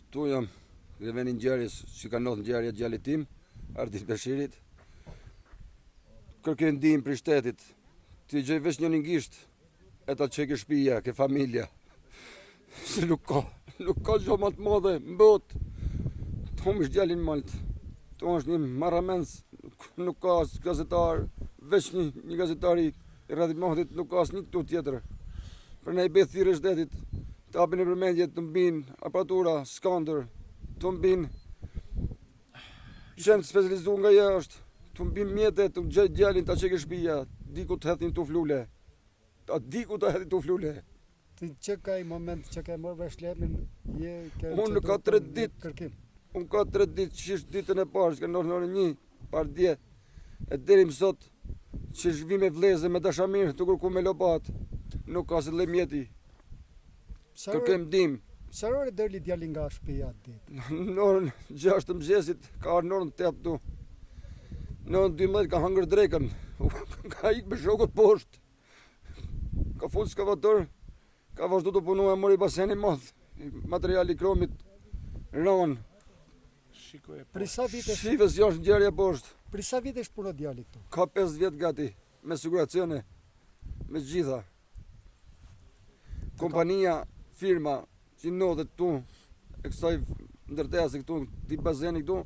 Këtu jam në vendin e ngjarjes që ka ndodhur ngjarja djalit tim, Ardit Beshirit. Kërkoj ndihmë prej shtetit. T'i gjej veç njënin gisht e ta çoj ke shtëpia, ke familja. Se nuk ka, nuk ka gjë më të madhe në botë. Të humbësh djalin n'Maltë. Këtu është një marramendës, nuk, nuk ka as gazetar, veç një, një gazetar i rrethit Matit, nuk ka asnjë këtu tjetër. Prandaj i bëj thirrje shtetit, të hapin në vëmendje të mbin aparatura, skandër, të mbin qen të specializuar nga jashtë, të mbin mjete, të gjej djalin ta çoj ke shtëpia, di ku të hedhin tufë lule. Ta di ku të hedhin tufë lule. Ti që ka i moment që ke marrë vesh lajmin, je ke Unë ka tre ditë. Kërkim. Unë ka tre ditë, qysh ditën e parë, që ka ndodhur në orën 1, pardje, e deri më sot, që vi me vllezër, me dashamirë, tu kërku me lopatë, nuk ka asnjë lloj mjeti. Kërkojmë ndihmë. Çfarë ore doli djali nga shtëpia atë ditë? Në orën 6 të mëngjesit, ka ardhur në orën 8 këtu. Në orën 12 ka hëngër drekën. Ka ikë me shokët poshtë. Ka fut skavator, ka vazhdu tu punu e mori baseni i madh, materiali i kromit, ranë. Shikoje poshtë. Prej sa vitesh? Shife si është ngjarja poshtë. Prej sa vitesh punon djali këtu? Ka 5 vjet gati, me siguracione, me gjitha. Kompania, firma, që ndodhet këtu, e kësaj ndërtese këtu, këtij bazeni këtu,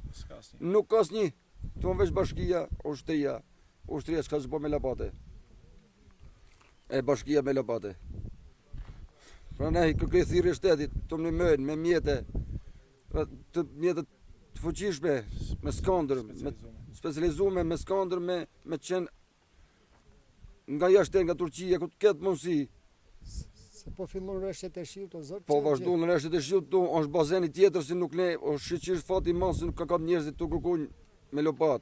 nuk ka asnjë. Këtu veç bashkia, ushtria, ushtria s'ka ç'bo me lopate. E bashkia me lopate. Prandaj kërkoj thirrje shtetit, të më ndihmojnë me mjete, të mjete të fuqishme, me skandër, me specializume, me skandër, me, me qen Nga jashtë nga Turqia, ku të ketë mundësi. Se po fillon reshjet e shiut, o zor. Po vazhdon reshjet e shiut, tu është bazeni tjetër si nuk ne, o shyqyr fati i madh se nuk ka kap njerëzit tu kërku me lopat.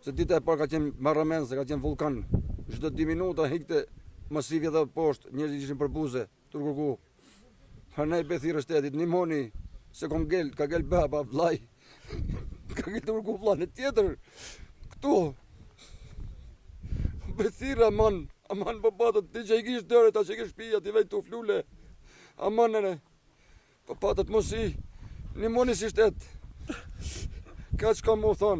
Se dita e parë ka qenë marramendëse, ka qenë vullkan. Çdo 2 minuta hikte masivi dhe poshtë, njerëzit ishin për buze. Tu kërku. Prandaj bëj thirrje shtetit, ndihmoni, se kom gel, ka gel baba, vllai. Ka gel tu kërku vllanë tjetër. Këtu. Bëj thirrje, aman, aman po patët, t'i gjej gisht dore, ta çoj ke shpia, t'i vej tufë lule. Aman, nene. Po patët mundësi, ndihmoni si shtet. Kaq kam me thonë.